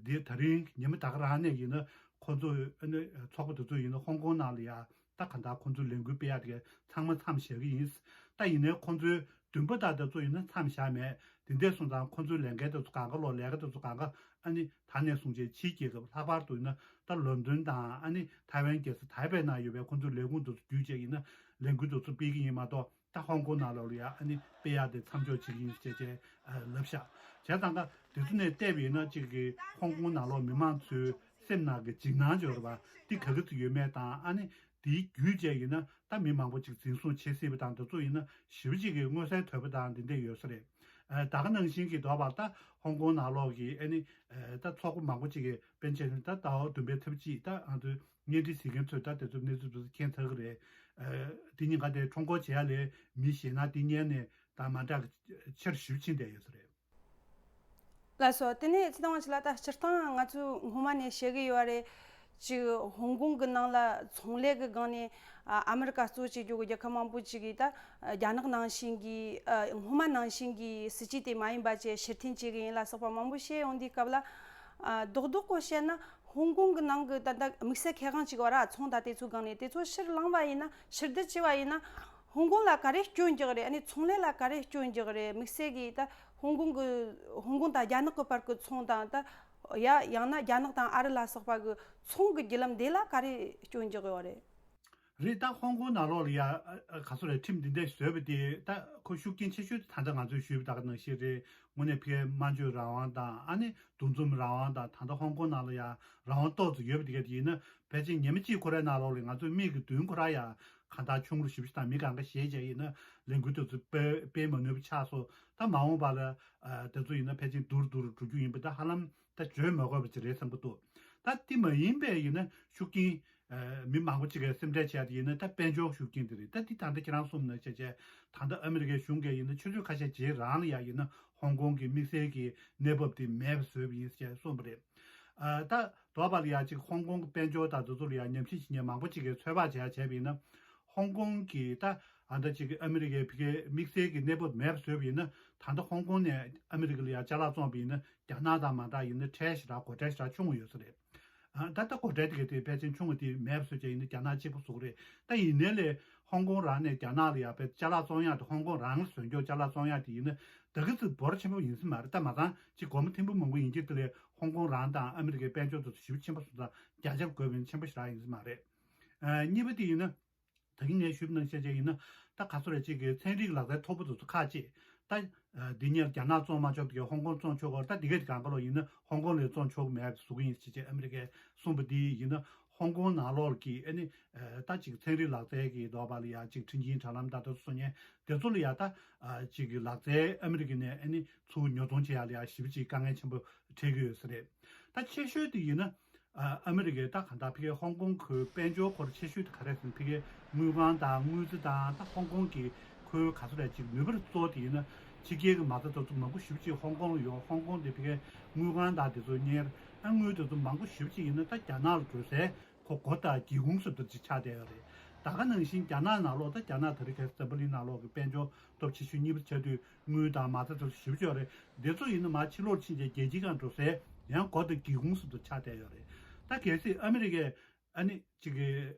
འདི་ད་རིང་ཉི་མ་ད་ག་རང་ནས་ཡིན་ན་ཁོང་ཚོ་ཨ་ནི་ཚོགས་པ་དེ་ཚོ་ཡིན་ན་ཧོང་ཀོང་ནང་ལ་ཡ་ད་ག་འདྲ་ཁོང་ཚོའི་ལས་འགུལ་སྤེལ་ཡག་དེ་ག་ཚང་མ་མཚམས་བཞག་གི་ཡིན། ད་ཡིན་ནའི་ཁོང་ཚོའི་འདུན་པ་དང་དེ་ཚོ་ཡིན་ན་མཚམས་བཞག་མེད། དེ་འདྲ་སོང་ཙང་ཁོང་ཚོའི་ལས་འགན་དེ་ཚོ་གང་ག་ལོག་ལས་ཀ་དེ་ཚོ་གང་ག་ཨ་ནི་ད་ནས་བཟུང་བྱས་ཕྱིའི་རྒྱལ་ཁབ་ལྷག་པར་དུ་ཡིན་ན་ད་ལོན་ཌོན་དང་ཨ་ནི་ཐའེ་ཝན་རྒྱལ་ས་ཐའེ་པེ་ནང་ཡོད་པའི་ཁོང་ཚོའི་ལས་ཁུངས་དེ་ཚོ་བརྒྱུད་བྱས་ཡིན་ན་ལས་འགུལ་དེ་ཚོ་སྤེལ་གི་ཡིན་མ་གཏོགས། ད་ཧོང་ཀོང་ནང་ལོགས་ལ་ཡ་ཨ་ནི་སྤེལ་ཡག་དེ་མཚམས་འཇོག་བྱེད་ཀྱི་ཡིན་ཟེར་བྱས་ལབ་ཤག། བྱས་ཙང་ཀ་དེ་ཚོ་ནས་བལྟས་པ་ཡིན་ན་གཅིག་གི་ཧོང་ཀོང་ནང་ལོགས་མི་མང་ཚོའི་སེམས་ནང་གི་འཇིགས་སྣང་ཅིག་ཡོད་རེད་པ། འདི་ག་གི་ཚོད་ཡོད་མེད་དང་ཨ་ནི་དེའི་བརྒྱུད་བྱས་ཡིན་ན་ད་མི་མང་པོ་ཅིག་འཛིན་བཟུང་བྱེད་སྲིད་པ་དང་དེ་ཚོ་ཡིན་ན་ཞེ་པོ་ཅིག་གི་མངོན་གསལ་དོད་པོ་དང་འདི་འདྲ་ཡོད་ས་རེད། ད་ག་ནང་བཞིན་གྱི་དོགས་པ་ད་ཧོང་ཀོང་ནང་ལོགས་ཀྱི་ཨ་ནི་ད་ཚོགས་པ་མང་པོ་ཅིག་གི་དཔེར་ན་ཆ་བཞག་ན་ད་ཟླ་བ་བདུན་པའི་ཐེངས་གཅིག་ད་ཨ་ཚོ་བརྙན་འཕྲིན་གཟིགས་མཁན་ཚོས་ད་དེ་ཚོའི་གནས་ཚུལ་དེ་ཚོ་མཁྱེན་ཚར་གི་རེད། དེ་གཉིས་ཀ་དེ་ཁྲོམ་སྐོར་བྱེད་ཡ་ལས་མི་ཞེད་སྣང་དེ་གཉེར་ནས་ད་མ་འདྲ་གི་ཆེར་ཞིབ་ཕྱིན་བསྡད་ཡོད་ས་རེད། ལགས་སོ། དེ་ནས་ཚེ་དང་བ་ཞིག་ལ་ད་སྤྱིར་བཏང་ང་ཚོས་སྔོན་མ་ནས་བཤད་གི་ཡོད་རེད། ཅིག་ཧོང་ཀོང་གི་ནང་ལ་ཚོང་ལས་གི་སྒང་ནས་ཨ་མི་རི་ཀ་གཙོ་བྱས་རྒྱུ་གི་རྒྱལ་ཁབ་མང་པོ་ཅིག་གིས་ད་རྒྱ་ནག་ནང་བཞིན་གྱི་སྔོན་མ་ནང་བཞིན་གྱི་སྲིད་ཇུས་དེ་མ་ཡིན་པ་བཅས་ཕྱིར་འཐེན་བྱེད་གི་ཡིན་ལ་སོགས་པ་མང་པོ་བཤད་ཡོང་དུས་སྐབས་ལ། ཨ། རྡོག་རྡོག་པོ་བཤད་ན་ཧོང་ཀོང་གི་ནང་གི་ད་ལྟ་དམིགས་བསལ་ཁེ་དབང་ཅིག་ཡོད་ར། ཚོང་དང་དེ་ཚོའི་སྒང་ནས་དེ་ཚོ་ཕྱིར་བླངས་པ་ཡིན་ན་ཕྱིར་བསྡུ་བྱས་པ་ཡིན་ན་ཧོང་ཀོང་ལ་ག་རེ་སྐྱོན་འཇོག་རེད། ཨ་ནི་ཚོང་ལས་ལ་ག་རེ་སྐྱོན་འཇོག་རེད། དམིགས་བསལ་གྱི་ད་ཧོང་ཀོང་གི་ཧོང་ཀོང་དང་རྒྱ་ནག་གི་བར་གྱི་ཚོང་དང་ད་ཡ་ཡང་ན་རྒྱ་ནག་དང་ཨ་རི་ལ་སོགས་པ་གི་ཚོང་གི་བརྒྱུད་ལམ་དེ་ལ་ག་རེ་སྐྱོན་འཇོག་ཡོད་རེད། རེད། ད་ཧོང་ཀོང་ནང་ལོགས་ལ་ཡ་ག་ཚོད་རེད། ཁྲིམས་འདི་འདྲ་བཟོས་པ་དེ་ད་ཁོ་ཤུགས་རྐྱེན་ཆེ་ཤོས་དེ་ད་ལྟ་ང་ཚོས་ཞུས་པ་ད་ག་ནང་བཞིན་རེད། དངོས་གནས་ཕ་གིའི་སྨྲ་བརྗོད་རང་དབང་དང་ཨ་ནི་འདུ་འཛོམས་རང་དབང་དང་ད་ལྟ་ཧོང་ཀོང་ནང་ལ་ཡ་རང་དབང་ཏོག་ཙམ་ཡོད་པ་དེ་ག་དེ་ཡིན་ན་ཕལ་ཆེར་ཉི་མ་གཅིག་ཁོ་རའི་ནང་ལོགས་ལ་ང་ཚོའི་མིག་གི་མདུན་ཁོ་ར་ཡ་གང་ལྟར་ཆུང་རུ་ཞིབ་ཞིབ་དང་མི་གང་ག་ཞེད་བྱས་ཡིན་ན་ལས་འགུལ་དེ་ཚོ་སྤེལ་སྤེལ་མ་ནུས་པ་ཆགས་སོང་། ད་མ་འོངས་པ་ལ་དེ་ཚོ་ཡིན་ན་ཕལ་ཆེར་སྡུག་རུ་སྡུག་རུ་འགྲོ་རྒྱུ་ཡིན་པ་ད་ཧ་ལམ། ད་བརྗོད་མ་དགོས་པ་ཅིག་རེད་བསམ་གྱི་འདུག། ད་དེ་མ་ཡིན་པའི་ཡིན་ན་ཤུགས་རྐྱེན། ཨ། མི་མང་པོ་ཅིག་གིས་སེམས་ཁྲལ་བྱས་ཏེ་ཡིན་ན་ད་དཔལ་འབྱོར་ཤུགས་རྐྱེན་དེ་རེད། ད་འདི་ད་ལྟ་ཁྱེད་རང་གསུངས་ནང་བཞིན་བྱས་བྱས་ད་ལྟ་ཨ་མི་རི་ཀའི་གཞུང་གིས་ཡིན་ན་ཆུ་ཚོད་ཁ་ཤས་རྗེས་རང་ལ་ཡང་ཡིན་ན་ཧོང་ཀོང་གི་དམིགས་བསལ་གྱི་གནས་བབ་དེ་མེད་པ་བཟོས་པ་ཡིན་ཞེས་གསུངས་པ་རེད། ཨ། ད་དོགས་པ་ལ་ཡང་ཅིག་ཧོང་ཀོང་གི་དཔལ་འབྱོར་དང་དེ་ཚོ་ལ་ཡང་ཉམས་ཞིབ་བྱེད་མཁན་མང་པོ་ཅིག་གིས་ཚོད་དཔག་བྱས་བྱས་པ་ཡིན་ན་ཧོང་ཀོང་གི་ད་ཨ་ད་ཅིག་ཨ་མི་རི་ཀའི་ཕ་གིའི་དམིགས་བསལ་གྱི་གནས་བབ་མེད་པ་བཟོས་པ་ཡིན་ན་ད་ལྟ་ཧོང་ཀོང་ནས་ཨ་མི་རི་ཀ་ལ་ཡང་ཅ་ལག་བཙོངས་པ་ཡིན་ན། རྒྱ་ནག་དང་མ་འདྲ་ཡིན་ན་ཁྲལ་ཞེ་དྲག་སྒོ་ཁྲལ་ཞེ་དྲག་ཆུང་བ་ཡོད་ས་རེད། ཨ། ད་ལྟ་སྒོ་ཁྲལ་དེ་ག་དེ་ཕལ་ཆེར་ཆུང་བ་དེ་མེད་པ་བཟོས་བྱས་ཡིན་ན་རྒྱ་ནག་གཅིག་པུ་བཟོ་གི་རེད། ད་ཡིན་ནའི་ལས་ཧོང་ཀོང་རང་ནས་རྒྱ་ནག་ལ་ཡར་ཕར་ཅ་ལག་བཙོང་ཡག་དེ་ཧོང་ཀོང་རང་ལ་བཟོས་འཇོག་ཅ་ལག་བཙོང་ཡག་དེ་ཡིན་ན་ད་ག་ཚོད་འབོར་ཆེན་པོ་ཡིན་ས་མ་རེད། ད་མ་ཚང་གཅིག་སྒོར་མོ་ཐེར་འབུམ་མང་པོ་ཡིན་གྱི་དེ་ལས་ཧོང་ཀོང་རང་དང་ཨ་མི་རི་ཀའི་དཔལ་འབྱོར་དེ་ཚོ་ཞེ་པོ་ཆེན་པོ་སོང་ཙང་བརྒྱ་ཆ་བགོས་པ་ཡིན་ན་ཆེན་པོ་ཞེ་དྲག་ཡིན་ས་མ་རེད། ཨ། གཉིས་པ་དེ་ཡིན་ན། ད་གིན་ངས་ཞུས་པ་ནང་བཞིན་བྱས་ཡིན་ན་ད་ག་ཚོད་རེད། གཅིག་གི་ཚན་རིག་ལག་རྩལ་མཐོ་པོ་དེ་ཚོ་ཁག་ཅིག་ད་འདི་ཉིད་རྒྱ་ནག་བཙོང་མ་ཆོག་པ་དེ་གའི་ཧོང་ཀོང་བཙོང་ཆོག་གི་རེད། ད་འདི་གའི་གང་ག་ལོག་ཡིན་ན་ཧོང་ཀོང་ལ་བཙོང་ཆོག་གི་མེད་པ་བཟོ་གི་ཡིན་ཞེས་བྱས་ཨ་མི་རི་ཀས་གསུངས་པ་འདི་ཡིན་ན་ ཧོང་ཀོང་ནང་ལོགས་ཀྱི་ཨ་ནི་ད་ཅིག་ཚན་རིག་ལག་རྩལ་གྱི་དོགས་པ་ལ་ཡ་ཅིག་ཁྲིམས་འགལ་དྲ་ལམ་ད་ལྟ་བཟོ་མཁན་དེ་ཚོ་ལ་ཡ་ད་ཅིག་གི་ལག་རྩལ་ཨ་མི་རི་ཀ་ནས་ཨ་ནི་ཚུར་ཉོ་ཚོང་བྱེད་ཡ་ལ་ཡ་ཞེ་པོ་ཅིག་དཀའ་ངལ་ཆེན་པོ་འཕྲད་ཀྱི་ཡོད་ས་རེད། ད་ཆེ་ཤོས་དེ་ཡིན་ན། ཨ་ཨ་མི་རི་ཀའི་ད་གང་ལྟར་ཕ་གིའི་ཧོང་ཀོང་ཁུལ་དཔལ་འབྱོར་སྐོར་ཆེ་ཤོས་དེ་ག་རེ་ཟེར་ན་ཕ་གིའི་དངུལ་ཁང་དང་དངུལ་རྩིས་དང་ད་ཧོང་ཀོང་གི་ཁུལ་ག་ཚོད་རེད་ཅིག་ནུས་པ་གཙོ་བོ་དེ་ཡིན་ན་ཕྱི་རྒྱལ་གྱི་མ་རྩ་དེ་ཚོ་མང་པོ་ཞེ་པོ་ཅིག་ཧོང་ཀོང་ལ་ཡོད། ཧོང་ཀོང་དེ་ཕ་གིའི་དངུལ་ཁང་དང་དེ་ཚོ་གཉེར། ཨ་དངུལ་དེ་ཚོ་མང་པོ་ཞེ་པོ་ཅིག་ཡིན་ན་ད་རྒྱ་ནག་ལ་འགྲོ་སའི་ཁོ་སྒོ་དང་སྒེའུ་ཁུང་སོ་བདུན་ཅིག་ཆགས་བསྡད་ཡོད་རེད། ད་ག་ནང་བཞིན་རྒྱ་ནག་ནང་ལོགས་ད་རྒྱ་ནག་ད་རེས་ཁ་སང་འཛམ་བུ་གླིང་ནང་ལོགས་ཀྱི་དཔལ་འབྱོར་སྟོབས་ཆེ་ཤོས་གཉིས་པ་ཆགས་དུས་དངུལ་དང་མ་རྩ་དེ་ཚོ་ཞེ་པོ་ཅིག་ཡོད་རེད། འདི་ཚོ་ཡིན་ན་མར་ཕྱི་ལོགས་ཕྱིན་བྱས་རྒྱལ་སྤྱིའི་སྒང་འགྲོ་སའི་ཡང་སྒོ་དང་སྒེའུ་ཁུང་སོ་བདུན་ཆགས་བསྡད་ཡོད་རེད། ད་གལ་སྲིད་ཨ་མི་རི་ཀས་ཨ་ནི་ཅིག་གི་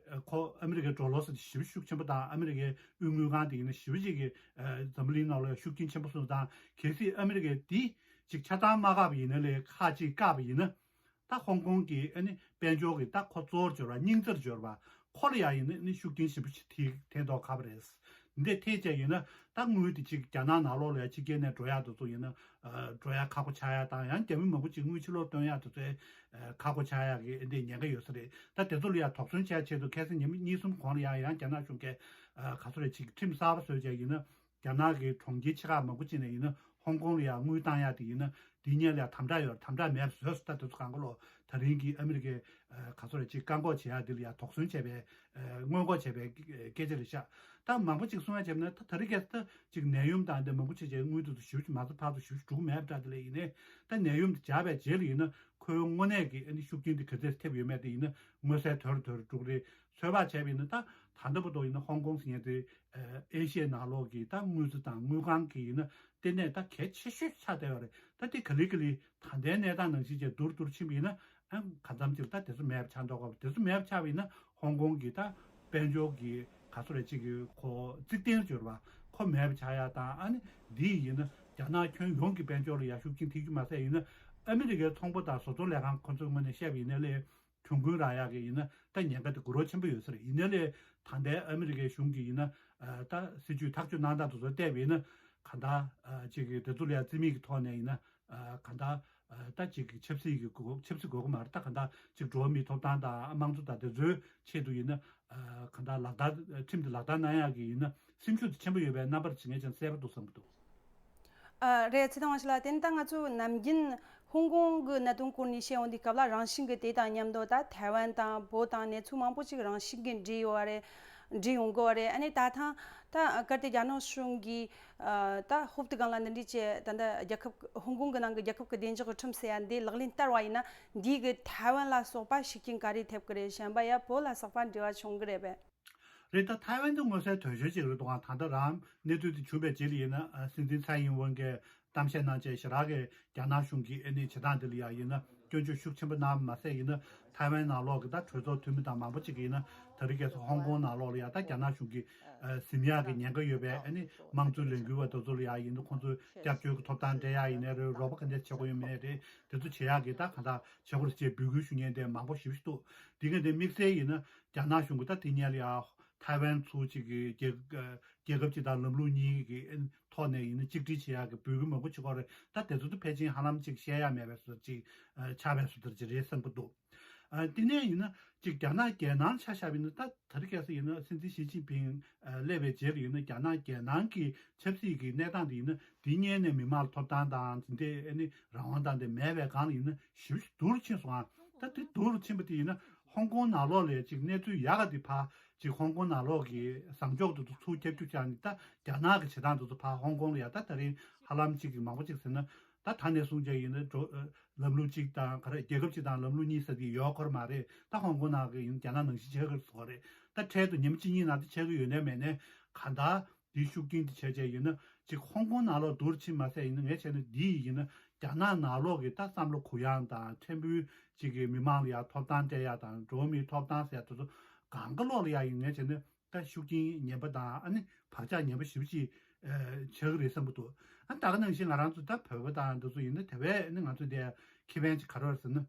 ཁོ་ཨ་མི་རི་ཀའི་འགྲོ་ལོག་ཟེར་ཞེ་པོ་ཤུགས་ཆེན་པོ་དང་ཨ་མི་རི་ཀའི་དབུས་དངུལ་ཁང་དེ་ཡིན་ན་ཞེ་པོ་ཅིག་གི་འཛམ་བུ་གླིང་ནང་ལོགས་ཤུགས་རྐྱེན་ཆེན་པོ་སོང་ཙང་གལ་སྲིད་ཨ་མི་རི་ཀས་འདི་ཅིག་ཆ་ཚང་མ་བཀག་པ་ཡིན་ན་ལས་ཁག་ཅིག་བཀག་པ་ཡིན་ན། ད་ཧོང་ཀོང་གི་ཨ་ནི་དཔལ་འབྱོར་གྱི་ད་ཁོ་གཙོ་བོར་འབྱོར་བ་སྙིང་རྩར་འབྱོར་བ་ཁོ་ལ་ཡང་ཡིན་ན་ཨ་ནི་ཤུགས་རྐྱེན་ཞེ་པོ་ཅིག་ཐེབས་ཐེབས་མདོག་ཁ་པོ་རེད། འདི་ཐེབས་བྱས་ཡིན་ན་ད་དངུལ་དེ་ཅིག་རྒྱ་ནག་ནང་ལོགས་ལ་ཡང་ཕྱི་རྒྱལ་ནས་འགྲོ་ཡག་དེ་ཚོ་ཡིན་ན་འགྲོ་ཡག་ཁག་པོ་ཆགས་ཡག་དང་ཡང་རྒྱ་མི་མང་པོ་ཅིག་དངུལ་ཕྱི་ལོགས་བཏོན་ཡག་དེ་ཚོའི་ཁག་པོ་ཆགས་ཡག་གི་འདི་ཉེན་ཁ་ཡོད་ས་རེད། ད་དེ་ཚོ་ལ་ཡང་དོགས་ཟོན་བྱས་ཆེད་དུ་ཁ་སང་ཉིན་གཉིས་གསུམ་གོང་ལ་ཡང་ཡང་རྒྱ་ནག་གཞུང་གིས་ག་ཚོད་རེད་ཅིག་ཁྲིམས་གསར་པ་བཟོས་བྱས་ཡིན་ན། རྒྱ་ནག་གི་གྲོང་ཁྱེར་ཆེ་ཁག་མང་པོ་ཅིག་ནས་ཡིན་ན་ཧོང་ཀོང་ལ་ཡང་དངུལ་བཏང་ཡག་དེ་ཡིན་ན་དེ་སྔོན་ལ་ཡང་དམ་དྲག་ཡོད་རེད། དམ་དྲག་མེད་པ་བཟོས་སོང་། ད་དེ་ཚོ་གང་ག་ལོ་ད་རིང་གི་ཨ་མི་རི་ཀའི་ག་ཚོད་རེད་ཅིག་བཀག་འགོག་བྱེད་ཡག་དེ་ལ་ཡང་དོགས་ཟོན་བྱས་པའི་སྔོན་འགོག་བྱས་པའི་སྐད་ཆ་རེད་ཤག་ད་མང་པོ་ཅིག་གསུང་ཡག་བྱས་ན་ད་ད་རེས་ཀྱི་ད་ཅིག་ནད་ཡམས་དང་དེ་མང་པོ་ཅིག་བྱས་དངུལ་དེ་ཚོ་ཞེ་པོ་ཅིག་མ་རྩ་ཕར་ཚུར་ཞེ་པོ་ཅིག་འགྲོ་གི་མེད་པ་འདྲ། དེ་ལས་ཡིན་ནའི་ད་ནད་ཡམས་དེ་འཇགས་པའི་རྗེས་ལ་ཡིན་ན་ཁོའི་དངོས་གནས་ཀྱི་ཨ་ནི་ཤུགས་རྐྱེན་དེ་ག་ཚད་ཐེབས་ཡོད་མེད་དེ་ཡིན་ན་མངོན་གསལ་དོད་དོད་འགྲོ་གི་རེད། ཚོད་དཔག་བྱས་པ་ཡིན་ན་ད་ད་ལྟ་བར་དུ་ཡིན་ན་ཧོང་ཀོང་ཟེར་མཁན་དེ། ཨེ་ཤི་ཡའི་ནང་ལོགས་ཀྱི་ད་དངུལ་རྩིས་དང་དངུལ་ཁང་གི་ཡིན་ན་ལྟེ་གནས་ད་གལ་ཆེ་ཤོས་ཆགས་བསྡད་ཡོད་རེད། ད་དེ་ག་ལེ་ག་ལེ་ད་ལྟའི་གནས་སྟངས་ནང་བཞིན་བྱས་སྡུག་རུ་སྡུག་རུ་ཕྱིན་པ་ཡིན་ན་ཨང་གང་འཚམ་ཅིག་ད་དེ་ཚོ་མེད་པ་ཆགས་མདོག་ཁ་པོ། དེ་ཚོ་མེད་པ་ཆགས་པ་ཡིན་ན་ཧོང་ཀོང་གི་ད་དཔལ་འབྱོར་གྱི་ག་ཚོད་རེད་ཅིག་གི་ཁོ་རྩིག་གདན་འབྱོར་བ་ཁོ་མེད་པ་ཆགས་ཡག་དང་ཨ་ནི་འདི་ཡིན་ན་རྒྱ་ནག་ཁྱོན་ཡོངས་ཀྱི་དཔལ་འབྱོར་ལ་ཡང་ཤུགས་རྐྱེན་ཐེབས་རྒྱུ་མ་ཟད་ཡིན་ན་ཨ་མི་རི་ཀའི་ཚོང་པ་དང་བཟོ་ཚོང་ལས་ཁང་ཁོ་ཚོའི་ངོས་ནས་བཤད་པ་ཡིན་ན་ལས། གྱོང་གུན་རག་ཡག་གི་ཡིན་ན་ད་ཉེན་ཁ་དེ་དགོས་རོགས་ཆེན་པོ་ཡོད་ས་རེད། ཡིན་ནའི་ལས་ད་ལྟའི་ཨ་མི་རི་ཀའི་གཞུང་གིས་ཡིན་ན་ཨ་ད་སྲིད་ཇུས་ཐག་གཅོད་གནང་སྟངས་དེ་ཚོ་བལྟས་པ་ཡིན་ན་གང་ལྟར་ཨ་ཅིག་གི་དེ་ཚོ་ལ་ཡང་རྩིས་མེད་ཀྱི་ཐོག་ནས་ཡིན་ན་ཨ་གང་ལྟར་ཨ་ད་ཅིག་གི་ཆབ་སྲིད་ཀྱི་དགོས་ཆབ་སྲིད་དགོས་ཀྱི་མ་རེད། ད་གང་ལྟར་ཅིག་འགྲོ་བ་མིའི་ཐོབ་ཐང་དང་དམངས་གཙོ་དང་དེ་ཚོའི་ཆེད་དུ་ཡིན་ན་ཨ་གང་ལྟར་ལག་བསྟར་ཁྲིམས་དེ་ལག་བསྟར་གནང་ཡག་གི་ཡིན་ན་སེམས་ཤུགས་དེ་ཆེན་པོ་ཡོད་པའི་རྣམ་པ་ཅིག་ངས་ཀྱང་གསལ་པོ་འདུག་བསམ་གྱི་འདུག་ཨ། རེད། ཚེ་དང་བ་ཞིག་ལ་བརྟེན་ད་ང་ཚོ་ནམ་རྒྱུན་ཧོང་ཀོང་གི་གནད་དོན་སྐོར་ནས་བཤད་ཡོང་དུས་སྐབས་ལ་རང་བཞིན་གྱི་དེ་དང་མཉམ་དུ་ད་ཐའེ་ཝན་དང་བོད་དང་གནས་ཚུལ་མང་པོ་ཅིག་རང་བཞིན་གྱིས་འདྲེས་ཡོད་རེད། འདྲེས་ཡོང་གི་ཡོད་རེད། ཨ་ནི་ད་ཐེངས་ད་གལ་ཏེ་རྒྱ་ནག་གཞུང་གིས་ད་ཧོབ་ཏེ་སྒང་ལ་འདི་འདྲས་བྱས་ད་ལྟ་རྒྱལ་ཁབ་ཧོང་ཀོང་གི་ནང་གི་རྒྱལ་ཁབ་ཀྱི་བདེ་འཇགས་ཀྱི་ཁྲིམས་ཟེར་ཡ་འདི་ལག་ལེན་བསྟར་བ་ཡིན་ན་འདིས་གི་ཐའེ་ཝན་ལ་སོགས་པ་ཤུགས་རྐྱེན་ག་རེ་ཐེབས་ཀྱི་རེད། གཞན་པ་ཡ་བོད་ལ་སོགས་པ་འབྲེལ་བ་བྱུང་གི་རེད་པས། རེད། ད་ཐའེ་ཝན་དེ་མངོན་གསལ་དོད་ཤོས་ཅིག་རེད་འདུག་ག་ད་ལྟ་རང་གནས་ཚུལ་དེ་བྱུང་བའི་རྗེས་ལ་ཡིན་ན་ཨ་སྲིད་འཛིན་ཚའེ་ཡིན་ཝེན་གྱིས་གཏམ་བཤད་གནང་བྱས་ཞེ་དྲག་གི་རྒྱ་ནག་གཞུང་གི་ཨ་ནི་བྱེད་སྟངས་དེ་ལ་ཡང་ཡིན་ན་སྐྱོན་བརྗོད་ཤུགས་ཆེན་པོ་གནང་བ་མ་ཟད་ཡིན་ན་ཐའེ་ཝན་ནང་ལོགས་ཀྱི་ད་གྲོས་ཚོགས་འཐུས་མི་དང་མང་པོ་ཅིག་གིས་ཡིན་ན་ད་རེས་ཁ་སང་ཧོང་ཀོང་ནང་ལོགས་ལ་ཡང་ད་རྒྱ་ནག་གཞུང་གིས་ཨ་ཟིན་ཡག་གི་ཉེན་ཁ་ཡོད་པའི་ཨ་ནི་དམངས་གཙོའི་ལས་འགུལ་བ་དེ་ཚོ་ལ་ཡང་ཡིན་ན་ཁོང་ཚོའི་སྐྱབས་བཅོལ་གྱི་ཐོབ་ཐང་སྤྲད་ཡག་ཡིན་ནའི་རེད། རོགས་པ་ག་འདྲས་བྱེད་དགོས་ཡོད་མེད་རེད། དེ་ཚོ་བྱེད་ཡག་གི་ད་གང་ལྟར་བྱེད་དགོས་རེད་ཅེས་འབོད་སྐུལ་ཞུ་མཁན་དེ་མང་པོ་ཞེ་པོ་ཅིག་འདུག་འདི་ག་དེ་དམིགས་བསལ་ཡིན་ན་རྒྱ་ནག་གཞུང་གིས་ད་དེ་སྔོན་ལ་ཡང་ཐའེ་ཝན་ཚུར་ཅིག་གི་རྒྱལ་རྒྱལ་ཁབ་ཅིག་དང་ལམ་ལུགས་གཉིས་ཀྱི་ཐོག་ནས་ཡིན་ན་གཅིག་སྒྲིལ་བྱེད་ཡག་གི་འབོད་སྐུལ་མང་པོ་བྱེད་ཀྱི་ཡོད་རེད། ད་དེ་ཚོ་ད་ཕལ་ཆེར་ཧ་ལམ་ཅིག་བཤད་ཡག་མེད་པའི་བཟོ་འདྲ་ཅིག་ཆགས་པའི་བཟོ་འདྲ་ཅིག་རེད་བསམ་གྱི་འདུག་ཨ་དེ་ནས་ཡིན་ན་ཅིག་རྒྱ་ནག་རྒྱལ་ནང་ཆ་བཞག་པ་ཡིན་ན་ད་ད་རེས་ཁ་སང་ཡིན་ན་སྲིད་འཛིན་ཞི་ཅིན་ཕིང་ཨ་སླེབས་པའི་རྗེས་ལ་ཡིན་ན་རྒྱ་ནག་རྒྱལ་ནང་གི་ཆབ་སྲིད་ཀྱི་གནས་སྟངས་དེ་ཡིན་ན་དེ་སྔོན་ནས་མི་མང་ལ་ཐོབ་ཐང་དང་དེ་འདྲའི་ཨ་ནི་རང་དབང་དང་དེ་མེད་པའི་སྒང་ལ་ཡིན་ན་ཞེ་པོ་ཅིག་སྡུག་རུ་ཕྱིན་སོང་ཨ། ད་དེ་སྡུག་རུ་ཕྱིན་པ་དེ་ཡིན་ན་ཧོང་ཀོང་ནང་ལོགས་ལ་ཅིག་གནས་ཚུལ་ཡག་ག་དེ་ཕར་ཅིག་ཧོང་ཀོང་ནང་ལོགས་ཀྱི་བཟང་ཕྱོགས་དེ་ཚོ་ཚུར་ཁྱབ་རྒྱུ་བྱས་ནས་ད་རྒྱ་ནག་གི་བྱེད་སྟངས་དེ་ཚོ་ཕར་ཧོང་ཀོང་ལ་ཡ་ད་ད་རིང་ཧ་ལམ་ཅིག་གི་མང་པོ་ཅིག་ཟེར་ན། ད་ད་ནས་བཟུང་བྱས་ཡིན་ན་འགྲོ་ལམ་ལུགས་གཅིག་དང་ག་རེ་རྒྱལ་ཁབ་གཅིག་དང་ལམ་ལུགས་གཉིས་ཟེར་གྱི་ཡོད་སྐོར་མ་རེད། ད་ཧོང་ཀོང་ནང་གི་ཡིན་རྒྱ་ནག་ནང་བཞིན་ཆགས་ཀྱི་རེད་ཟེར་གྱི་རེད། ད་འཕྲལ་དུ་ཉིན་གཅིག་གཉིས་ནང་དུ་ཆགས་ཀྱི་ཡོད་ནའི་མེད་ནའི་གང་ལྟར་འདིའི་ཤུགས་རྐྱེན་དེ་བྱས་བྱས་ཡིན་ན་ཅིག་ཧོང་ཀོང་ནང་ལོགས་སྡུག་རུ་ཕྱིན་མ་ཟད་ཡིན་ན་ངས་བྱས་ན་འདི་ཡིན་ན་རྒྱ་ནག་ནང་ལོགས་ཀྱི་ད་བསམ་བློ་གུ་ཡངས་དང་ཕྲན་བུ་ཅིག་གི་མི་མང་ལ་ཡང་ཐོབ་ཐང་སྤྲད་ཡ་དང་འགྲོ་བ་མིའི་ཐོབ་ཐང་ཟེར་ཡ་དེ་ཚོ་གང་ག་ལོག་ལ་ཡ་ཡིན་ངས་བྱས་ན། ད་ཤུགས་རྐྱེན་ངན་པ་དང་ཨ་ནི་བག་ཆགས་ངན་པ་ཞེ་པོ་ཅིག་ཨ་ཆགས་ཀྱི་རེད་བསམ་གྱི་འདུག་ཨ་ད་ག་ནང་བཞིན་ང་རང་ཚོ་ད་བོད་པ་དང་འདི་ཚོ་ཡིན་ན་དེ་བས་ཨ་ནི་ང་ཚོ་དེ་ཁེ་ཕན་ཅིག་ག་རེ་རེད་ཟེར་ན།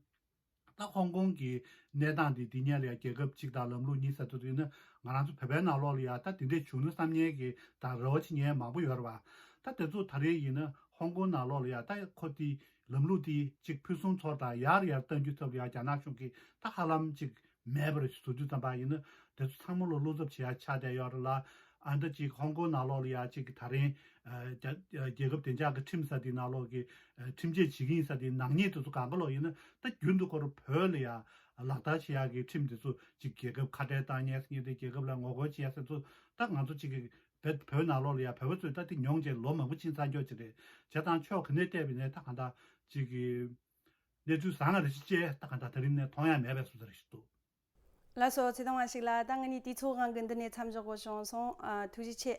ད་ཧོང་ཀོང་གི་གནས་སྟངས་འདི་འདི་སྔོན་ལ་ཡང་རྒྱལ་ཁབ་གཅིག་དང་ལམ་ལུགས་གཉིས་ཟེར་དུས་ཡིན་ན་ང་རང་ཚོ་བོད་པའི་ནང་ལོགས་ལ་ཡང་ད་དེ་འདྲས་བྱུང་ན་བསམ་ཉན་གྱི་ད་རེ་བ་ཆེ་ཉན་མང་པོ་ཡོད་རེད་བ། ད་དེ་ཚོ་ད་རེས་ཡིན་ན་ཧོང་ཀོང་ནང་ལོགས་ལ་ཡང་ད་ཁོ་དེ་ལམ་ལུགས་དེ་གཅིག་ཕུན་སུམ་ཚོགས་དང་ཡར་ཡར་གཏང་རྒྱུ་ཐབས་ལ་ཡང་རྒྱ་ནག་གཞུང་གིས་ད་ཧ་ལམ་གཅིག་མེད་པ་རེད་ཟེར་དུས་ཙམ་པ་ཡིན་ན། དེ་ཚོ་ཚང་མ་ལ་བློ་འཚབ་བྱེད་ཡ་ཆགས་བསྡད་ཡོད་རེད་ལ། ཨ་འདྲ་ཅིག་ཧོང་ཀོང་ནང་ལོགས་ལ་ཡ་ཅིག་གི་ད་རིང་ཨ་རྒྱ་རྒྱལ་ཁབ་བདེ་འཇགས་ཀྱི་ཁྲིམས་ཟེར་དེའི་ནང་ལོགས་ཀྱི་ཨ་ཁྲིམས་ཆད་བྱེད་ཀྱི་ཡིན་ཟེར་དེའི་ནག་ཉེས་དེ་ཚོ་གང་ག་ལོག་ཡིན་ན། ད་རྒྱུན་དུ་ཁོ་རང་བོད་ལ་ཡ་ལག་བསྟར་བྱེད་ཡ་གི་ཁྲིམས་དེ་ཚོ་ཅིག་རྒྱལ་ཁབ་ཁ་བྲལ་བཏང་མཁན་ཟེར་མཁན་དེ། རྒྱལ་ཁབ་ལ་ངོ་རྒོལ་བྱེད་ཡ་ཟེར་ཚོ། ད་ང་ཚོ་ཅིག་གི་བོད་བོད་ནང་ལོགས་ལ་ཡ་བོད་པ་ཚོས་ད་དེ་མྱོང་བྱས་ལོ་མང་པོ་ཕྱིན་ཚར་ཀྱོག་ཅིག་རེད། བྱས་ཙང་ཕྱོགས་ག་ནས་བལྟས་པ་ཡིན་ནའི་ད་གང་ལྟར་ཅིག་གི་གནས་ཚུལ་བཟང་ང་རེ་ཞིག་ཅེས་ད་གང་ལྟར་ད་རིང་ནས་མཐོང་ཡ་མེད་པའི་བཟོ་འདྲ་ཞིག་འདུག། ལགས་སོ། ཚེ་དང་བ་ཞིག་ལ། ད་ང་གཉིས་དུས་ཚོད་དབང་གིས་འདི་ནས་མཚམས་འཇོག་དགོས་བྱུང་སོང་། ཨ། ཐུགས་རྗེ་ཆེ།